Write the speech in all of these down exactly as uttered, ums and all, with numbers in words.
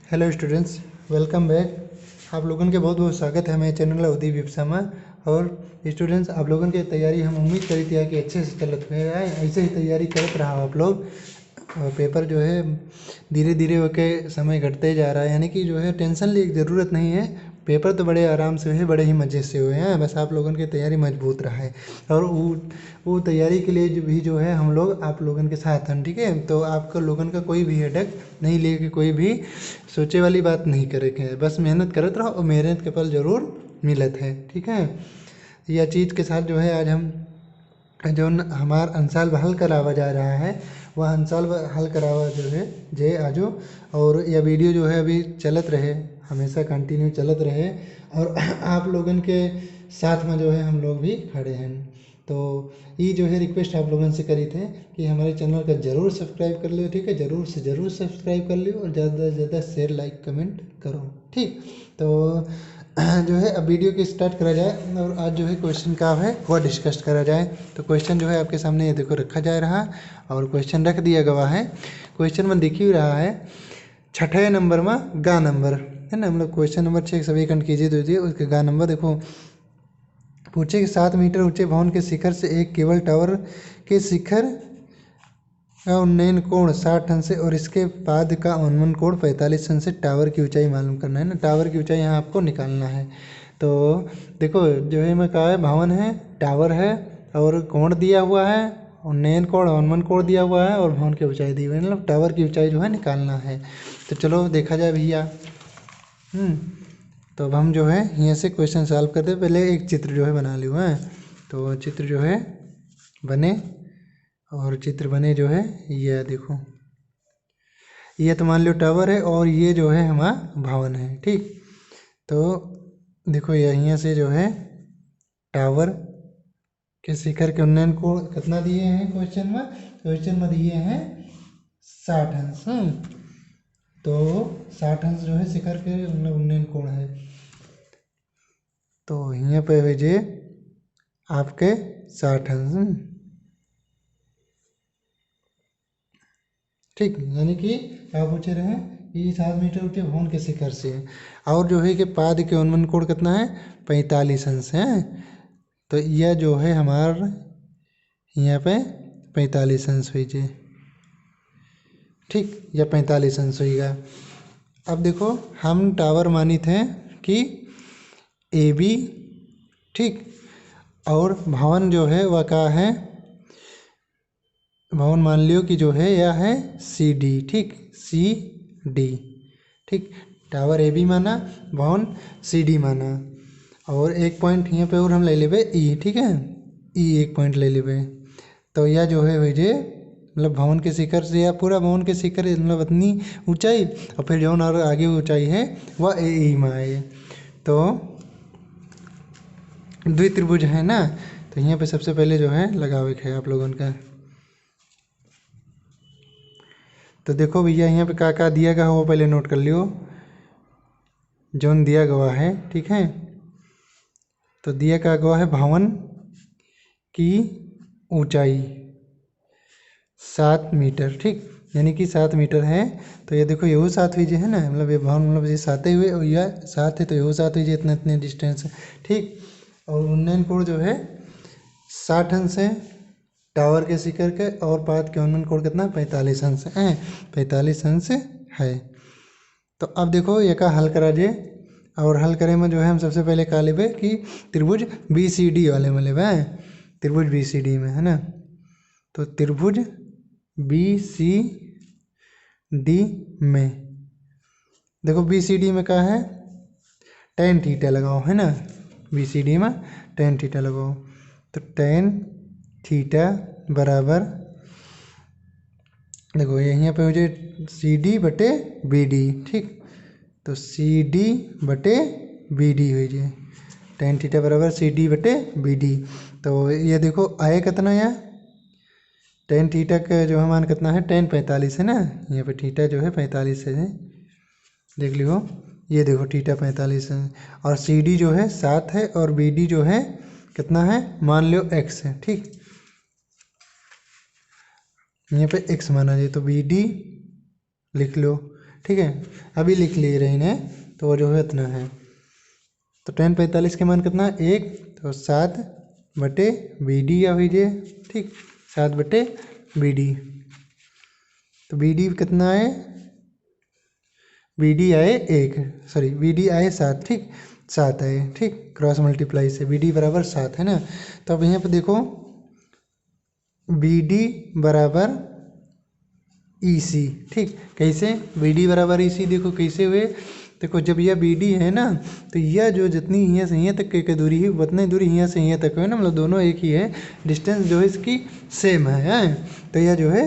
Hello students, welcome back। आप लोगन के बहुत बहुत स्वागत है मेरे चैनल अवधी विपसा में। और students, आप लोगन के तैयारी हम उम्मीद करी थी कि अच्छे से चलत हुए आए, ऐसे ही तैयारी करत रहा आप लोग। और पेपर जो है धीरे धीरे होके समय घटते जा रहा है, यानी कि जो है टेंशन लेने की ज़रूरत नहीं है। पेपर तो बड़े आराम से हुए, बड़े ही मज़े से हुए हैं, बस आप लोगन के तैयारी मजबूत रहा है। और वो वो तैयारी के लिए जो भी जो है हम लोग आप लोगन के साथ हैं, ठीक है। तो आपका लोगन का कोई भी हेडेक नहीं लेके, कोई भी सोचे वाली बात नहीं करे के है, बस मेहनत करत रहो और मेहनत के फल जरूर मिलत है, ठीक है। यह चीज़ के साथ जो है आज हम जो न-, हमार अंसाल हल करावा जा रहा है, वह अंसाल हल करावा जो है जे आजो, और यह वीडियो जो है अभी चलत रहे, हमेशा कंटिन्यू चलत रहे, और आप लोगन के साथ में जो है हम लोग भी खड़े हैं। तो ये जो है रिक्वेस्ट आप लोगन से करी थे कि हमारे चैनल का जरूर सब्सक्राइब कर लियो, ठीक है, जरूर से जरूर सब्सक्राइब कर लियो और ज़्यादा से ज़्यादा शेयर, लाइक, कमेंट करो, ठीक। तो जो है अब वीडियो की स्टार्ट करा जाए और आज जो है क्वेश्चन का है वह डिस्कस करा जाए। तो क्वेश्चन जो है आपके सामने ये देखो रखा जा रहा और क्वेश्चन रख दिया गवा है। क्वेश्चन में दिख ही रहा है छठे नंबर में गा नंबर, है ना, मतलब क्वेश्चन नंबर छः सभी खंड कीजिए दीजिए, उसके गा नंबर देखो। पूछे कि सात मीटर ऊंचे भवन के शिखर से एक केबल टावर के शिखर का उन्नयन कोण साठ अंश है और इसके पाद का अनुमान कोण पैंतालीस अंश है। टावर की ऊंचाई मालूम करना है ना, टावर की ऊंचाई यहाँ आपको निकालना है। तो देखो जो है मैं कहा है भवन है, टावर है और कोण दिया हुआ है, उन्नयन कोण, अनुमान कोण दिया हुआ है और भवन की ऊंचाई दी हुई है, मतलब टावर की ऊंचाई जो है निकालना है। तो चलो देखा जाए भैया। हम्म, तो अब हम जो है यहाँ से क्वेश्चन सॉल्व करते हैं। पहले एक चित्र जो है बना लियो है, तो चित्र जो है बने और चित्र बने जो है ये देखो, ये तो मान लो टावर है और ये जो है हमारा भवन है, ठीक। तो देखो यहाँ से जो है टावर के शिखर के उन्नयन कोण कितना दिए हैं क्वेश्चन में, क्वेश्चन में दिए हैं साठ अंश। हम्म, तो साठ अंश जो है शिखर के उन्न-, उन्नयन कोण है। तो यहाँ पे हुई जे आपके साठ अंश, हम्म। ठीक, यानी कि क्या पूछे रहे कि सात मीटर ऊंचे भवन के शिखर से, और जो है कि पाद के उन्नयन कोण कितना है, पैंतालीस अंश है। तो यह जो है हमार यहाँ पे पैंतालीस अंश हुई जे, ठीक, या पैंतालीस अंश होइगा। अब देखो हम टावर मानित हैं कि ए बी, ठीक, और भवन जो है वह का है, भवन मान लियो कि जो है यह है सी डी, ठीक, सी डी, ठीक, टावर ए बी माना, भवन सी डी माना, और एक पॉइंट यहाँ पे और हम ले लेबे ई, ठीक है, ई एक पॉइंट ले लेबे। तो यह जो है हुई जे मतलब भवन के शिखर से या पूरा भवन के शिखर मतलब इतनी ऊंचाई और फिर जौन और आगे ऊंचाई है वह ए ई में आए। तो द्वित्रिभुज है ना, तो यहाँ पे सबसे पहले जो है लगावे के है आप लोगन का। तो देखो भैया यहाँ पे का का दिया गया हो पहले नोट कर लियो, जौन दिया गया है, ठीक है। तो दिया का गया है भवन की ऊंचाई सात मीटर, ठीक, यानी कि सात मीटर है। तो ये देखो यहू सात हुई जे है ना, मतलब ये भवन मतलब ये साते हुए और यह सात है तो यहू सात हुई जे इतना इतने डिस्टेंस है, ठीक। और उन्नयन कोण जो है साठ अंश है टावर के शिखर के, और पाद के उन्नयन कोण कितना, पैंतालीस अंश है, पैंतालीस अंश है। तो अब देखो ये का हल करा जे, और हल करे में जो है हम सबसे पहले का लेबे कि त्रिभुज बी सी डी वाले में लेबे, त्रिभुज बी सी डी में, है ना। तो त्रिभुज बी सी डी में देखो बी सी डी में का है, टैन थीटा लगाओ, है ना, बी सी डी में टैन थीटा लगाओ। तो टैन थीटा बराबर देखो ये यहाँ पे हो जाए सी डी बटे बी डी, ठीक, तो सी डी बटे बी डी हो जाए, टैन थीटा बराबर सी डी बटे बी डी। तो ये देखो आए कितना या टैन थीटा का जो है मान कितना है, टैन पैंतालीस है ना, यहाँ पे थीटा जो है पैंतालीस है, देख लियो, ये देखो थीटा पैंतालीस है और सी डी जो है सात है और बी डी जो है कितना है, मान लो एक्स है, ठीक, यहाँ पे एक्स माना जाए तो बी डी लिख लो, ठीक है, अभी लिख ले रहे हैं, तो वो जो है इतना है। तो टैन पैंतालीस के मान कितना? एक, तो सात बटे बी डी या हुई जे, ठीक, सात बटे बी डी। तो बी डी कितना आए? बी डी आए एक, सॉरी, बी डी आए सात, ठीक, सात आए, ठीक, क्रॉस मल्टीप्लाई से बी डी बराबर सात, है ना। तो अब यहाँ पे देखो, बी डी बराबर ई सी, ठीक, कैसे बी डी बराबर ई सी? देखो कैसे हुए, देखो जब यह बी डी है ना, तो यह जो जितनी हियाँ से हियाँ तक के, के दूरी है, उतनी दूरी हियाँ से हियाँ तक है ना, मतलब दोनों एक ही है, डिस्टेंस जो है इसकी सेम है, हैं? तो यह जो है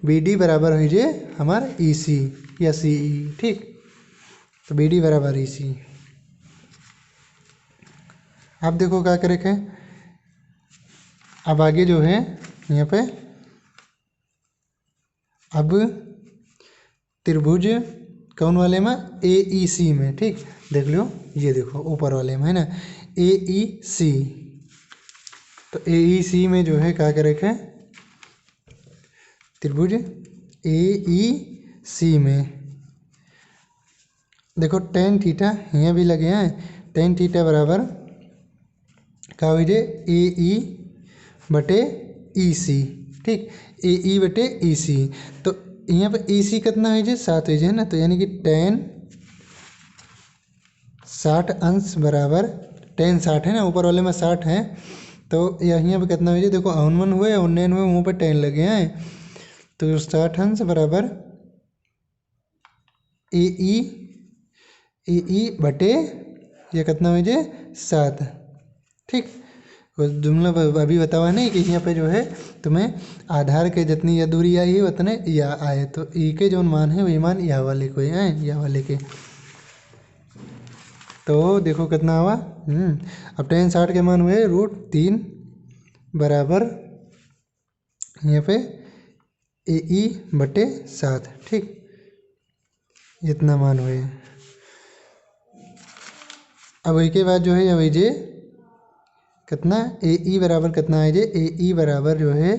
बी डी बराबर हुई जे हमार ई सी या सी ई, ठीक। तो बी डी बराबर ई सी। अब देखो का करे के, अब आगे जो है यहाँ पे, अब त्रिभुज कौन वाले में? ए ई सी में, ठीक, देख लो, ये देखो ऊपर वाले में है ना, ए ई सी। तो ए ई सी में जो है का करे के, त्रिभुज ए ई सी में देखो टैन थीटा यहाँ भी लगे हैं, टैन थीटा बराबर का हुई जे? ए ई बटे ई सी, ठीक, ए ई बटे ई सी। तो यहाँ पे ई सी कितना हुई जे? सात हुई जे, है ना। तो यानी कि टैन साठ अंश बराबर, टैन साठ है ना, ऊपर वाले में साठ है, तो यहाँ पे कितना हुई जे? देखो, उनवन हुए, उन्नैन हुए, वहाँ पे टैन लगे हैं, तो साठ अंश बराबर ए ई, ए ई बटे ये कितना हुई जे? सात, ठीक। वो जुमला ब-, अभी बतावा नहीं कि यहाँ पे जो है तुम्हें आधार के जितनी या दूरी आई है उतने या आए, तो ई के जो मान है वही मान या वाले को है, या वाले के। तो देखो कितना हुआ, हम्म, अब टैन साठ के मान हुए रूट तीन बराबर यहाँ पे ए ई बटे सात, ठीक, इतना मान हुए। अब एक बाद जो है, अब जे कितना, ए ई बराबर कितना है जे? ए ई बराबर जो है,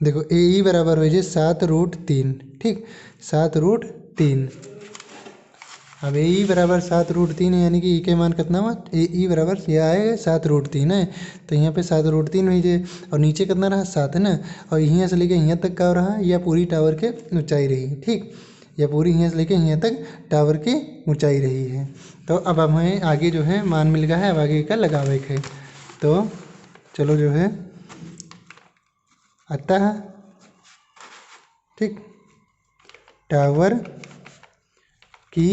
देखो, ए ई बराबर हो जे सात रूट तीन, ठीक, सात रूट तीन। अब ए ई बराबर सात रूट तीन है, यानी कि ई के मान कितना हुआ? ए ई बराबर यह आए सात रूट तीन है, तो यहाँ पे सात रूट तीन हुई जे, और नीचे कितना रहा? सात है ना। और यहाँ से लेके यहाँ तक का रहा? या पूरी टावर के ऊंचाई रही, ठीक, या पूरी यहाँ से लेके यहाँ तक टावर की ऊंचाई रही है। तो अब हमें आगे जो है मान मिल गया है, अब आगे का लगावे के है। तो चलो जो है अतः, ठीक, टावर की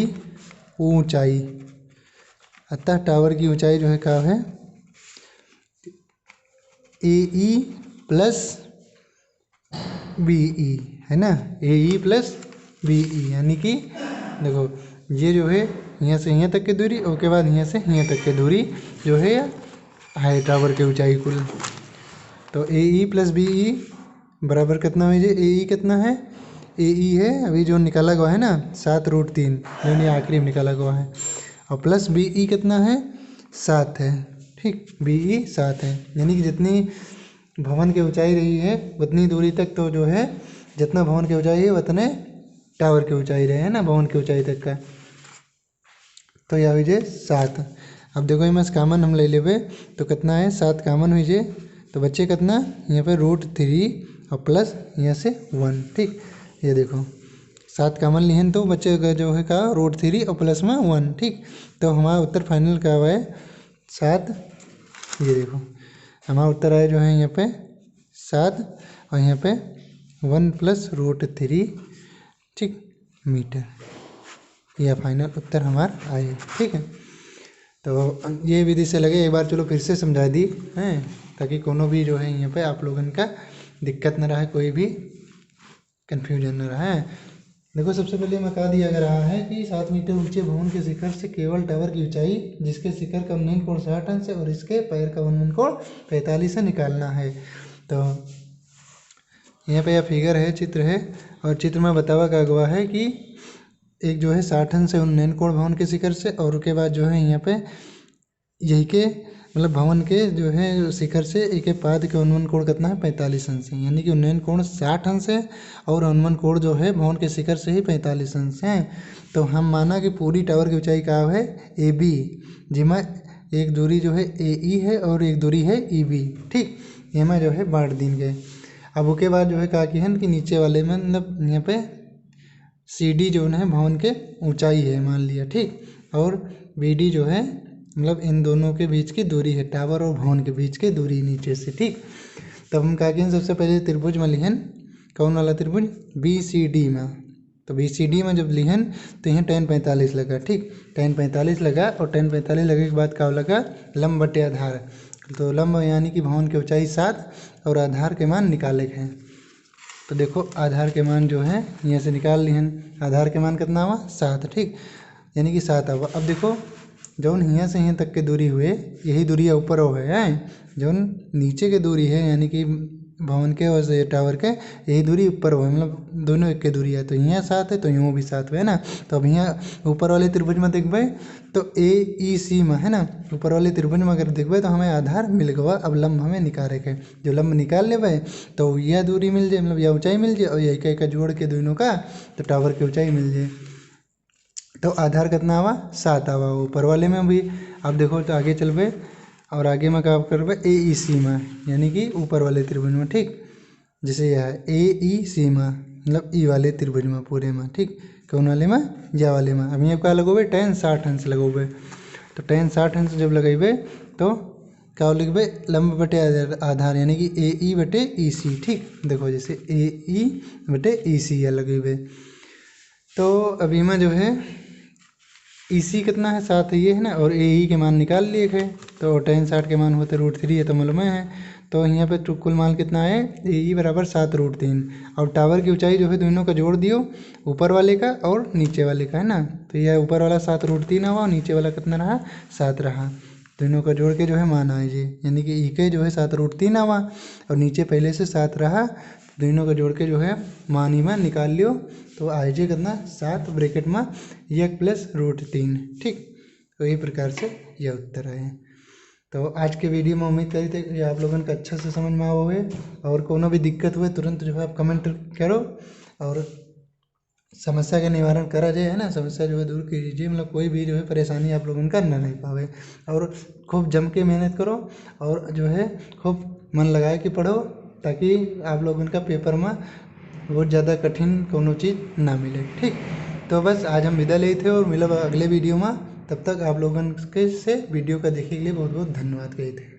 ऊंचाई, अतः टावर की ऊंचाई जो है क्या है? ए ई प्लस बी ई, है ना, ए ई प्लस बी ई, यानी कि देखो ये जो है यहाँ से यहाँ तक की दूरी, उसके बाद यहाँ से यहाँ तक की दूरी जो है, है टावर के ऊंचाई कुल। तो ए ई प्लस बी ई बराबर कितना हुई जे? ए ई कितना है? ए ई है अभी जो निकाला गया है ना, सात रूट तीन, यानी आखिरी में निकाला गया है, और प्लस बी ई कितना है? सात है, ठीक, बी ई सात है, यानी कि जितनी भवन की ऊंचाई रही है उतनी दूरी तक, तो जो है जितना भवन की ऊंचाई है उतने टावर की ऊंचाई रहे, है ना, भवन की ऊंचाई तक का। तो यह हुई जे सात। अब देखो, इमें से कामन हम ले लेबे, तो कितना है? सात कामन हुई जे, तो बच्चे कितना? यहाँ पे रूट थ्री और प्लस यहाँ से वन, ठीक। ये देखो, सात कामन लिहन तो बच्चे का जो है का रूट थ्री और प्लस में वन, ठीक। तो हमारा उत्तर फाइनल का हुआ है सात। ये देखो, हमारा उत्तर आया जो है यहाँ पे सात और यहाँ पे वन प्लस रूट थ्री, ठीक, मीटर। यह फाइनल उत्तर हमारा आए, ठीक है। तो ये विधि से लगे, एक बार चलो फिर से समझा दी, हैं, ताकि कोनो भी जो है यहाँ पे आप लोगन का दिक्कत न रहे, कोई भी कन्फ्यूजन न रहे। देखो, सबसे पहले में कहा दिया गया रहा है कि सात मीटर ऊंचे भवन के शिखर से केवल टावर की ऊंचाई, जिसके शिखर का उन्नयन कोण साठ अंश है और इसके पैर का उन्नयन कोण पैंतालीस है, निकालना है। तो यहाँ पे यह फिगर है, चित्र है, और चित्र में बतावा का गवा है कि एक जो है साठ अंश है उन्नयन कोण भवन के शिखर से, और उसके बाद जो है यहाँ पे यही के मतलब भवन के जो है शिखर से एके पाद के उन्नयन कोण कितना है? पैंतालीस अंश है, यानी कि उन्नयन कोण साठ अंश है और उन्नयन कोण जो है भवन के शिखर से ही पैंतालीस अंश है। तो हम माना कि पूरी टावर की ऊंचाई का है? ए बी, जिमा एक दूरी जो है ए ई है और एक दूरी है ई बी, ठीक, एमा जो है बांट दीन गए। अब ओके बाद जो है का किहन कि नीचे वाले में, मतलब यहाँ पे सी डी जो है भवन के ऊंचाई है मान लिया, ठीक, और बी डी जो है मतलब इन दोनों के बीच की दूरी है, टावर और भवन के बीच की दूरी नीचे से, ठीक। तब हम का किहन, सबसे पहले त्रिभुज में लिहन, कौन वाला त्रिभुज? बी सी डी में। तो बी सी डी में जब लिहन तो यहाँ टैन पैंतालीस लगा, ठीक, टैन पैंतालीस लगा और टैन पैंतालीस लगे के बाद का लगा? लंब बटे आधार। तो लंब यानी कि भवन के ऊंचाई सात और आधार के मान निकाले के है। तो देखो आधार के मान जो है यहाँ से निकाल लिहन, आधार के मान कितना आवा? सात, ठीक, यानी कि सात आवा। अब देखो जौन हियाँ से हियाँ तक के दूरी हुए, यही दूरी ऊपर हुए है, जौन नीचे के दूरी है यानी कि भवन के और ये टावर के, यही दूरी ऊपर हुए, मतलब दोनों एक के दूरी है। तो हियाँ सात है तो यूँ भी सात हुए ना। तो अब हियाँ ऊपर वाले त्रिभुज में देखबे तो ए ई सी में है ना, ऊपर वाले त्रिभुज में अगर देखबे तो हमें आधार मिल गवा। अब लंब हमें निकाले के, जो लंब निकाल लेबे तो यह दूरी मिल जाए, मतलब यह ऊंचाई मिल जाए और यह का, का जोड़ के दोनों का तो टावर की ऊंचाई मिल जाए। तो आधार कितना आवा? सात आवा ऊपर वाले में भी। अब देखो तो आगे चलबे और आगे में का करबे? ए ई सी में, यानी कि ऊपर वाले त्रिभुज में, ठीक। जैसे यह है ए ई सी में, मतलब ई वाले त्रिभुज में पूरे में, ठीक, कौन वाले में? या वाले में। अब यहाँ का लगोबे? टैन साठ अंश लगोबे। तो टैन साठ अंश जब लगेबे तो का लिखबे? लंब बटे आधार, आधार यानी कि ए ई बटे ई सी, ठीक। देखो जैसे ए ई बटे ई सी या लगेबे। तो अब इमा जो है ई सी कितना है? सात है, ये है ना, और ए ई के मान निकाल लिए है। तो टैन साठ के मान होते रूट थ्री है तो मालूम है। तो यहाँ पे टु-, कुल मान कितना है? ए ई बराबर सात रूट तीन। और टावर की ऊंचाई जो है दोनों का जोड़ दियो, ऊपर वाले का और नीचे वाले का, है ना। तो यह ऊपर वाला सात रूट तीन आवा और नीचे वाला कितना रहा? सात रहा। दोनों का जोड़ के जो है मान आए जी, यानी कि ई के जो है सात रूट तीन आवा और नीचे पहले से सात रहा, दोनों का जोड़ के जो है मान ही मान निकाल लियो। तो आए जे कितना? सात ब्रैकेट में एक प्लस रूट तीन, ठीक। तो यही प्रकार से यह उत्तर आए। तो आज के वीडियो में उम्मीद करी थे कि आप लोगन का अच्छा से समझ में आवा हुए, और कोनो भी दिक्कत हुए तुरंत जो है आप कमेंट करो और समस्या के निवारण करा जाए, है ना। समस्या जो है दूर कीजिए, मतलब कोई भी जो है परेशानी आप लोगन का ना रह पावे। और खूब जम के मेहनत करो और जो है खूब मन लगा के पढ़ो, ताकि आप लोगन का पेपर में बहुत ज़्यादा कठिन कोनो चीज़ ना मिले, ठीक। तो बस आज हम विदा लेते हैं और मिलब अगले वीडियो में। तब तक आप लोगन के से वीडियो का देखे के लिए बहुत बहुत धन्यवाद कहते हैं।